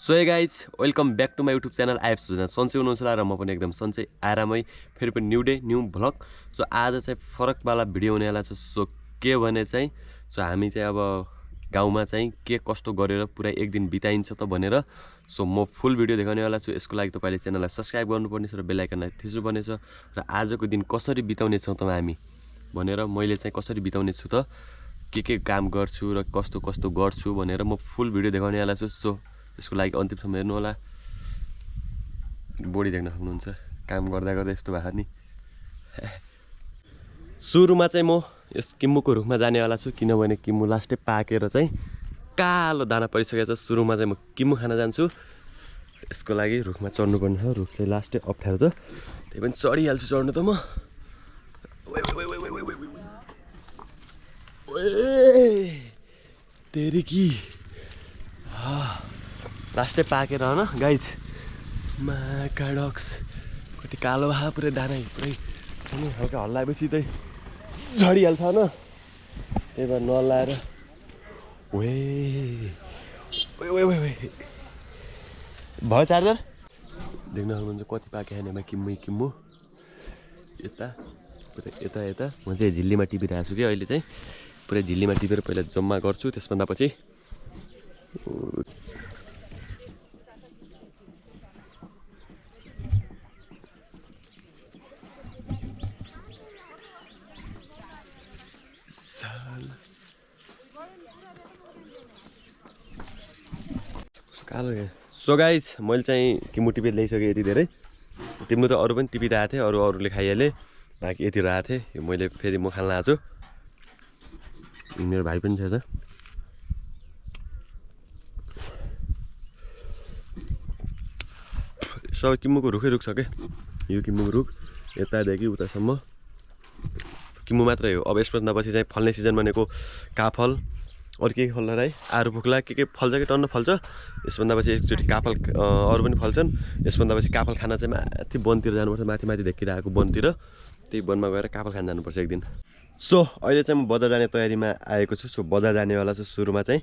So hey guys welcome back to my YouTube channel आइएफ्स भजन सन्चै हुनुहुन्छ होला र म पनि एकदम सन्चै आरामै फेरि पनि new day new vlog. So आज चाहिँ फरकवाला भिडियो हुनेवाला छ। सो के भने चाहिँ हामी चाहिँ अब गाउँमा चाहिँ के कस्तो गरेर पुरा एक दिन बिताइन्छ त भनेर सो म फुल भिडियो देखाउनेवाला छु। यसको लागि तपाईँले च्यानललाई सब्सक्राइब गर्नुपर्ने छ र बेल आइकनलाई थिच्नुपर्ने छ र आजको दिन कसरी बिताउने छौँ त हामी भनेर मैले चाहिँ कसरी बिताउने छु त के काम गर्छु र कस्तो कस्तो गर्छु भनेर म फुल भिडियो देखाउनेवाला छु। सो यसको लागि अन्तिमसम्म हेर्नु होला। बडी देख्न सक्नुहुन्छ काम गर्दा गर्दा यस्तो भएको नि। सुरुमा चाहिँ म यस किम्मुको रुखमा जानेवाला छु किनभने किम्मु लास्टै पाकेर चाहिँ कालो दाना परिसकेको छ। सुरुमा चाहिँ म किम्मु खान जान्छु। यसको लागि रुखमा चढ्नुपर्ने छ। रुख चाहिँ लास्टै अप्ठ्यारो छ त्यही पनि चढिहाल्छु चढ्नु त म। तेरी कि लास्टै पाकेर होइन गाइज माकाडक्स कति कालो भए पुरै दाना पुरै हल्का हल्लाएपछि चाहिँ झडिहाल्छ होइन। त्यही भएर नलाएर भयो चार्जर देख्न सक्नुहुन्छ कति पाके खानेमा किम्मु यता पुरै यता यता म चाहिँ झिल्लीमा टिपिरहेको छु कि अहिले चाहिँ पुरै झिल्लीमा टिपेर पहिला जम्मा गर्छु। त्यसभन्दा पछि कालो। सो गाइज मैले चाहिँ किम्मु टिपेर ल्याइसकेँ यति धेरै। तिम्रो त अरू पनि टिपिरहेको थिएँ, अरूले खाइहालेँ, बाँकी यति रहेको थिएँ। यो मैले फेरि म खान आएको छु। मेरो भाइ पनि छ त। सबै किम्मुको रुखै रुख छ क्या। यो किम्मुको रुख यतादेखि उतासम्म किम्मु मात्रै हो। अब यसभन्दा पछि चाहिँ फल्ने सिजन भनेको काफल अरू के फल्ला है, आरू पुग्ला के फल्छ कि टन्न फल्छ। यसभन्दा पछि एकचोटि काफल अरू पनि फल्छन्। यसभन्दा पछि काफल खान चाहिँ माथि वनतिर जानुपर्छ, माथि देखिरहेको वनतिर। त्यही वनमा गएर काफल खान जानुपर्छ एक दिन। सो अहिले चाहिँ म बजार जाने तयारीमा आएको छु। सो बजार जानेवाला छु। सुरुमा चाहिँ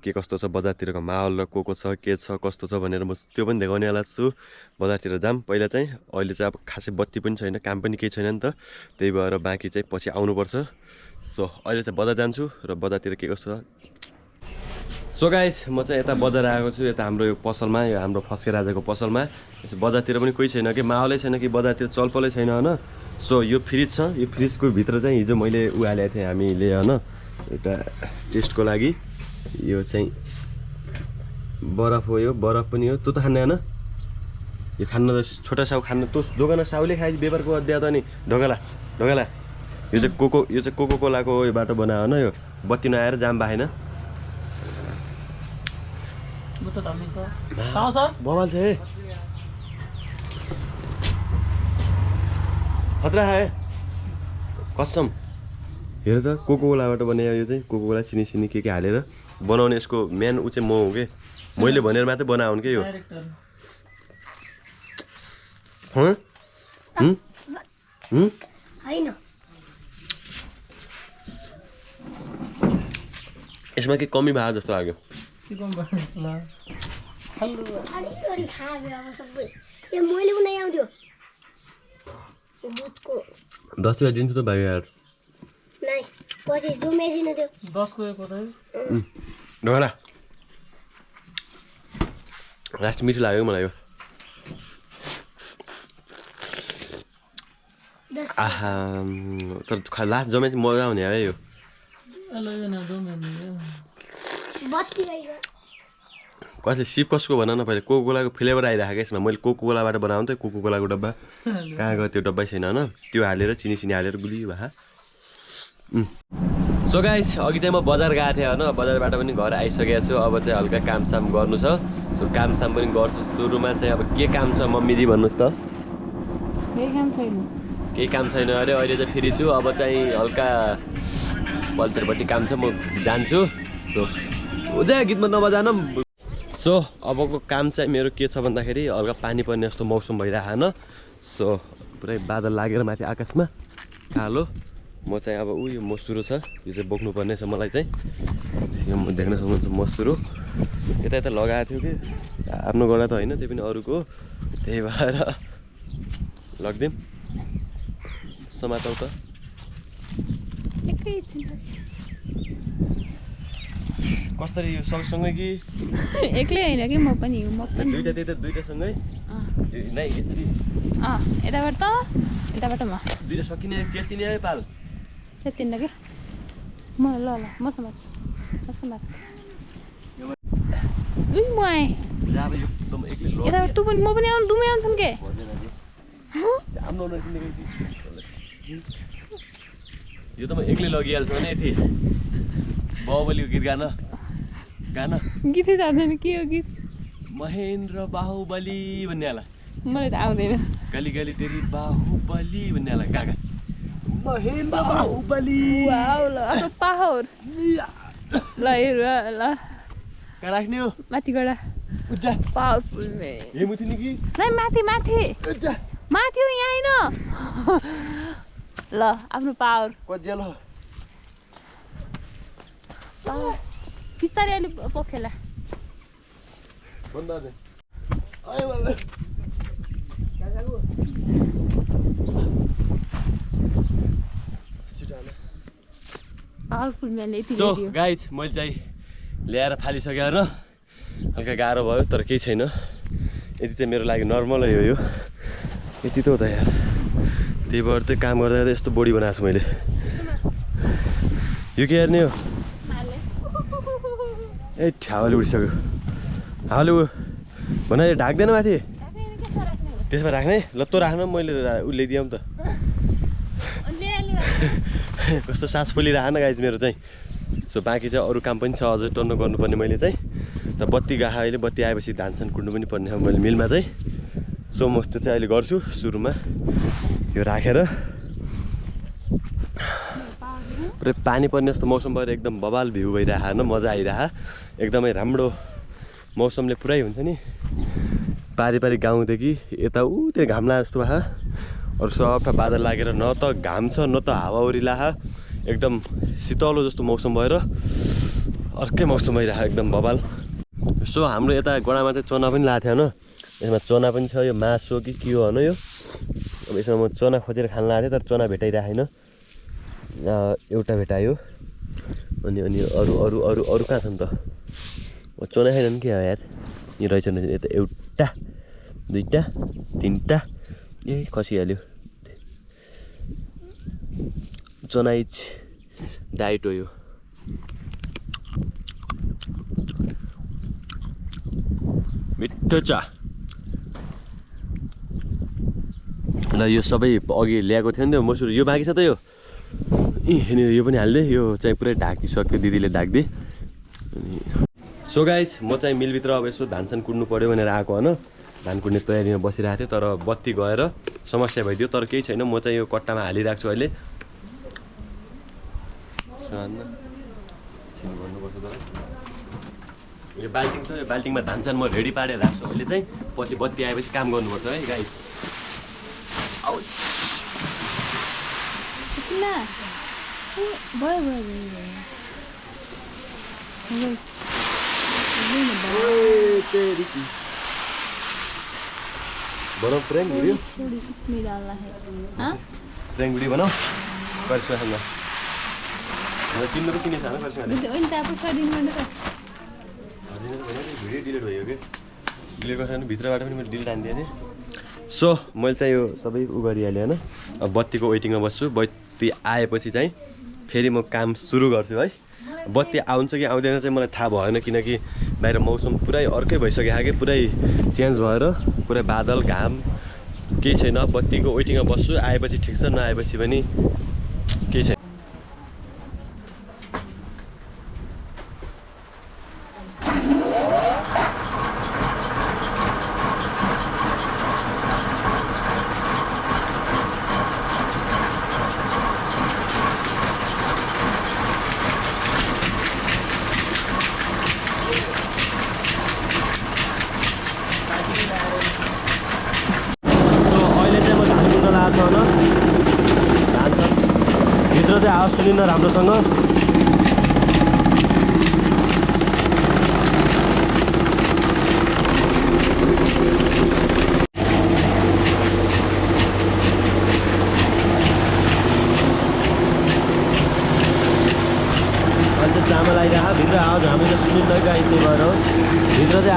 के कस्तो छ बजारतिरको माहौल र को छ के छ कस्तो छ भनेर म त्यो पनि देखाउनेवाला छु। बजारतिर जाम पहिला चाहिँ। अहिले चाहिँ अब खासै बत्ती पनि छैन, काम पनि केही छैन नि त। त्यही भएर बाँकी चाहिँ पछि आउनुपर्छ। सो अहिले चाहिँ बजार जान्छु र बजारतिर के कस्तो छ। सो गाइस म चाहिँ यता बजार आएको छु। यता हाम्रो यो पसलमा, यो हाम्रो फस्के राजाको पसलमा। बजारतिर पनि कोही छैन कि, माहौलै छैन कि, बजारतिर चलपलै छैन होइन। सो यो फ्रिज छ। यो फ्रिजको भित्र चाहिँ हिजो मैले हालेको थिएँ हामीले होइन एउटा टेस्टको लागि। यो चाहिँ बरफ हो, यो बरफ पनि हो। तँ त खाने होइन यो खान्न त छोटा साउ खान्न। तँ दोकानमा साउले खाए व्यापारको अध्याय त नि ढोगला ढोगला। यो चाहिँ कोको कोलाको योबाट बनायो होइन। यो बत्ती नआएर जाम बाहेन बवाल छ है खतरा है कसम। हेर त कोको कोलाबाट बनायो यो चाहिँ। कोको कोला चिनी सिनी के हालेर बनाउने। यसको मेन ऊ चाहिँ म हो कि, मैले भनेर मात्रै बनाउनु कि यो। यसमा के कमी भयो जस्तो लाग्यो। 10 रुपियाँ दिन्छु त भाइ यार। ढोला लास्ट मिठो लाग्यो मलाई यो। आहा तर लास्ट जम्मै चाहिँ मजा आउने है यो। कसले सिप कसको भन न पहिला। कोको कोलाको फ्लेभर आइरहेको यसमा। मैले कोको कोलाबाट बनाउनु त कोको कोलाको डब्बा कहाँ गयो त्यो डब्बै छैन होइन। त्यो हालेर चिनी सिनी हालेर गुलियो भए। सो गाइस अघि चाहिँ म बजार गएको थिएँ होइन। बजारबाट पनि घर आइसकेको छु। अब चाहिँ हल्का कामसाम गर्नु छ। सो कामसाम पनि गर्छु। सुरुमा चाहिँ अब के काम छ मम्मीजी भन्नुहोस् त। केही काम छैन अरे अहिले चाहिँ फेरि छु। अब चाहिँ हल्का बलतिरपट्टि काम छ, म जान्छु। सो उदय गीतमा नबजान। सो अबको काम चाहिँ मेरो के छ भन्दाखेरि हल्का पानी पर्ने जस्तो मौसम भइरहेको होइन। सो पुरै बादल लागेर माथि आकाशमा कालो। म चाहिँ अब यो मसुरो छ, यो चाहिँ बोक्नुपर्ने छ मलाई चाहिँ। यो देख्न सक्नुहुन्छ मसुरो। यता यता लगाएको थियो कि आफ्नो गडा त होइन, त्यही पनि अरूको, त्यही भएर लगिदिउँ। समातौ त कसरी यो सँगसँगै कि एक्लै होइन कि म पनि दुईटा त्यही त दुईटासँगै नै यसरी यताबाट त यताबाट म दुईटा सकिने चेतिने है पाल त्यतिन्दा के म ल म समात्छु म आएँ अब यो एकदम एक्लै यताबाट तँ पनि म पनि आउनु दुमै आउँछन् के यो त म एक्लै लगिहाल्छु भने यति बाहुबलीको गीत गान गीतै जान्दैन के हो गीत महेन्द्र बाहुबली भन्ने होला मलाई त आउँदैन गली गली तेरी बाहुबली भन्ने होला गागा महेन्द्र बाहुबली वाउ ल आफ्नो पाहर ल हेरु ल कहाँ राख्ने हो माथि गडा उज्जा पावरफुल मे हे मुथिनी कि नै माथि उज्जा माथि हो यहाँ आइन ल आफ्नो पावर कज्यालो बिस्तारै अलि पखेला बन्द दे आइ बाबा पावरफुल म्यान यति सो गाइज मैले चाहिँ ल्याएर फालिसकेँ र हल्का गाह्रो भयो तर केही छैन यति चाहिँ मेरो लागि नर्मल हो यो यति त हो त यार त्यही भएर चाहिँ काम गर्दा गर्दा यस्तो बोडी बनाएको छु मैले यो के हेर्ने हो ए हावाले उडिसक्यो हावाले भन ढाक्दैन माथि त्यसमा राख्ने ल तँ राख्न मैले उसले दिउँ त कस्तो सास फुलिराख न गाइज मेरो चाहिँ सो बाँकी चाहिँ अरू काम पनि छ अझै टर्न गर्नुपर्ने मैले चाहिँ त बत्ती गएको अहिले बत्ती आएपछि धानसान कुट्नु पनि पर्ने हो मैले मिलमा चाहिँ सो म त्यो चाहिँ अहिले गर्छु सुरुमा यो राखेर पुरै पानी पर्ने जस्तो मौसम भएर एकदम बबाल भ्यू भइरहेको होइन मजा आइरहेको एकदमै राम्रो मौसमले पुरै हुन्छ नि पारिपारि गाउँदेखि यता उतिर घाम लागे जस्तो भए अरू सबै बादल लागेर न त घाम छ न त हावा उरिलाहा एकदम शीतलो जस्तो मौसम भएर अर्कै मौसम भइरहेको एकदम बबाल सो हाम्रो यता गडामा चाहिँ चना पनि लाएको थियो होइन यसमा चना पनि छ यो मासु कि के हो होइन यो अब यसमा म चना खोजेर खान लागेको थिएँ तर चना भेटाइरहेको छैन एउटा भेटायो अनि अनि अरू अरू अरू अरू कहाँ छ नि त चना खाएन के हो यार यो रहेछ यता एउटा दुईवटा तिनवटा ए खसिहाल्यो चना इज डाइट हो यो मिठो चा ल यो सबै अघि ल्याएको थियो नि त मसुर यो बाँकी छ त यो यो पनि हालिदिएँ यो चाहिँ पुरै ढाकिसक्यो दिदीले ढाकिदिए अनि सो गाइस म चाहिँ मिलभित्र अब यसो धानसान कुट्नु पऱ्यो भनेर आएको होइन धान कुट्ने तयारीमा बसिरहेको थिएँ तर बत्ती गएर समस्या भइदियो तर केही छैन म चाहिँ यो कट्टामा हालिरहेको छु अहिले यो बाल्टिङ छ यो बाल्टिङमा धानसान म रेडी पारेर राख्छु अहिले चाहिँ पछि बत्ती आएपछि काम गर्नुपर्छ है गाइस बनाऊ प्रैंक वीडियो प्रैंक वीडियो बनाऊ करिश्मासँग चिन्नु त चिनेछ होइन करिश्माले भिडियो डिलिट भयो कि डिलिट गर्छ भित्रबाट पनि मैले डिलिट हानिदिएँ थिएँ सो मैले चाहिँ यो सबै उ गरिहालेँ होइन अब बत्तीको वेटिङमा बस्छु बत्ती आएपछि चाहिँ फेरि म काम सुरु गर्छु है बत्ती आउँछ कि आउँदैन चाहिँ मलाई थाहा भएन किनकि बाहिर मौसम पुरै अर्कै भइसक्यो कि पुरै चेन्ज भएर पुरै बादल घाम केही छैन बत्तीको वेटिङमा बस्छु आएपछि ठिक छ नआएपछि पनि केही छैन भित्र चाहिँ आवाज सुनिन राम्रोसँग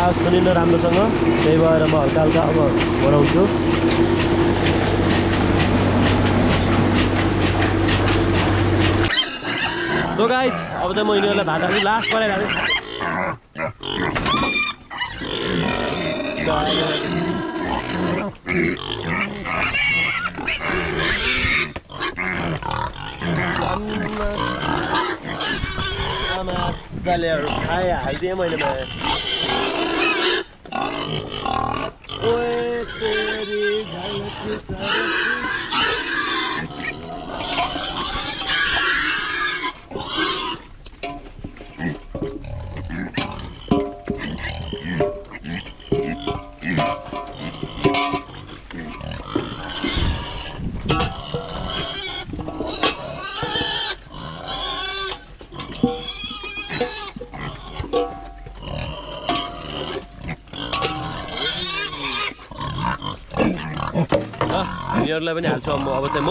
आवाज सुनिन राम्रोसँग, त्यही भएर म हल्का हल्का अब बनाउँछु। सो गाइस अब चाहिँ म यिनीहरूलाई भात हाल्छु, लास्ट बनाइहाल्छु। मसालेहरू खाइहालिदिएँ मैले। यिनीहरूलाई पनि हाल्छु अब चाहिँ म।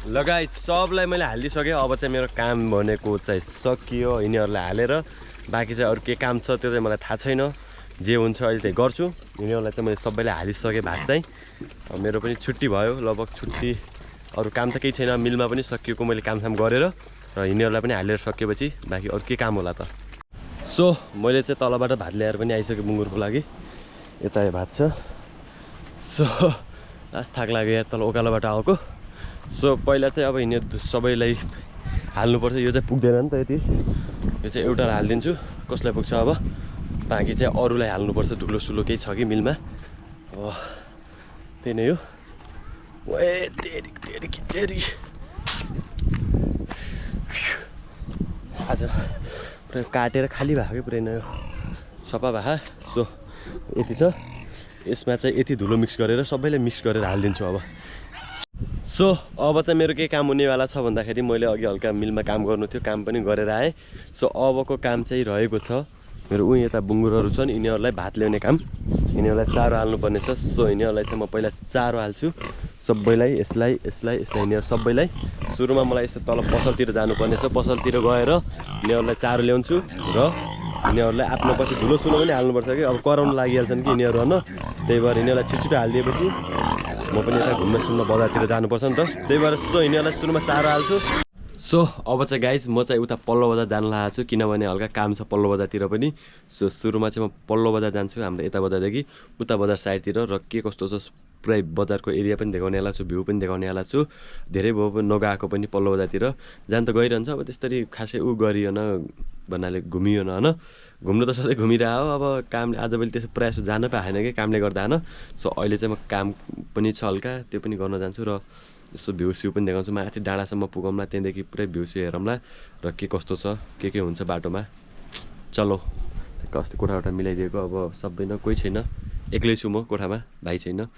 लगायत सबलाई मैले हालिदिइसकेँ। अब चाहिँ मेरो काम भनेको चाहिँ सकियो यिनीहरूलाई हालेर। बाँकी चाहिँ अरू के काम छ त्यो चाहिँ मलाई थाहा छैन, जे हुन्छ अहिले चाहिँ गर्छु। यिनीहरूलाई चाहिँ मैले सबैलाई हालिसकेँ भात चाहिँ। मेरो पनि छुट्टी भयो लगभग, छुट्टी अरू काम त केही छैन, मिलमा पनि सकिएको मैले कामसाम गरेर र यिनीहरूलाई पनि हालेर सकेपछि बाँकी अरू के काम होला त। सो मैले चाहिँ तलबाट भात ल्याएर पनि आइसकेँ बुङ्गुरको लागि। यता भात छ। सो लास्ट थाक लाग्यो यहाँ तल ओकालोबाट आएको। सो पहिला चाहिँ अब यिनीहरू सबैलाई हाल्नुपर्छ, यो चाहिँ पुग्दैन नि त यति, यो चाहिँ एउटा हालिदिन्छु कसलाई पुग्छ अब। बाँकी चाहिँ अरूलाई हाल्नुपर्छ, धुलो सुलो केही छ कि मिलमा, अब त्यही नै हो। ए तेरी तेरी कि तेरी आज पुरै काटेर खाली भएको कि पुरै नयो सफा भए। सो यति छ, यसमा चाहिँ यति धुलो मिक्स गरेर सबैले मिक्स गरेर हालिदिन्छु अब। सो अब चाहिँ मेरो के काम हुनेवाला छ भन्दाखेरि मैले अघि हल्का मिलमा काम गर्नु थियो, काम पनि गरेर आएँ। सो अबको काम चाहिँ रहेको छ मेरो यता बुङ्गुरहरू छन्, यिनीहरूलाई भात ल्याउने काम, यिनीहरूलाई चारो हाल्नुपर्ने छ। सो यिनीहरूलाई चाहिँ म पहिला चारो हाल्छु सबैलाई, यसलाई यसलाई यसलाई यिनीहरू सबैलाई। सुरुमा मलाई यस्तो तल पसलतिर जानुपर्ने छ, पसलतिर गएर यिनीहरूलाई चारो ल्याउँछु र यिनीहरूलाई आफ्नो पछि धुलो सुलो पनि हाल्नुपर्छ कि अब कराउनु लागिहाल्छन् कि यिनीहरू होइन। त्यही भएर यिनीहरूलाई छिटो हालिदिएपछि म पनि यता घुम्न सुन्न बजारतिर जानुपर्छ नि त, त्यही भएर सो यिनीहरूलाई सुरुमा चारो हाल्छु। सो अब चाहिँ गाइस म चाहिँ उता पल्लो बजार जान लागेको छु, किनभने हल्का काम छ पल्लो बजारतिर पनि। सो सुरुमा चाहिँ म पल्लो बजार जान्छु, हाम्रो यता बजारदेखि उता बजार साइडतिर, र के कस्तो छ पुरै बजारको एरिया पनि देखाउनेवाला छु, भ्यू पनि देखाउनेवाला छु। धेरै भयो नगएको पनि पल्लो बजारतिर, जान त गइरहन्छ, अब त्यस्तरी खासै गरिएन भन्नाले घुमिएन होइन। घुम्नु त सधैँ घुमिरहेको, अब कामले आजभोलि त्यसो प्रायः जस्तो जान पाएन कि कामले गर्दा होइन। सो अहिले चाहिँ म काम पनि छ हल्का, त्यो पनि गर्न जान्छु र यसो भ्यू स्यू पनि देखाउँछु। माथि डाँडासम्म पुगौँला, त्यहाँदेखि पुरै भ्यू स्यू हेरौँला र के कस्तो छ के हुन्छ बाटोमा। चलो कस्तो कोठावटा मिलाइदिएको, अब सक्दैन, कोही छैन, एक्लै छु म कोठामा, भाइ छैन,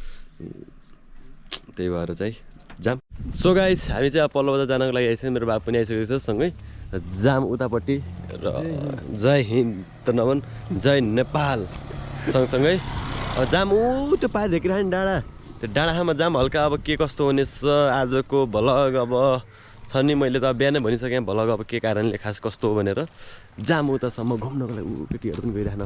त्यही भएर चाहिँ जाम। सो गाइस हामी चाहिँ अब पल्लो बजार जानको लागि आइसक्यो, मेरो बाबु पनि आइसकेको छ सँगै, जाम उतापट्टि। र जय हिन्द त नभन, जय नेपाल सँगसँगै जाम ऊ त्यो पारि देखिरहेको नि डाँडा, त्यो डाँडामा जाम हल्का। अब के कस्तो हुनेछ आजको भ्लग अब छ नि, मैले त बिहानै भनिसकेँ भ्लग अब के कारणले खास कस्तो हो भनेर। जाम उतासम्म घुम्नको लागि ऊ केटीहरू पनि गइराख्न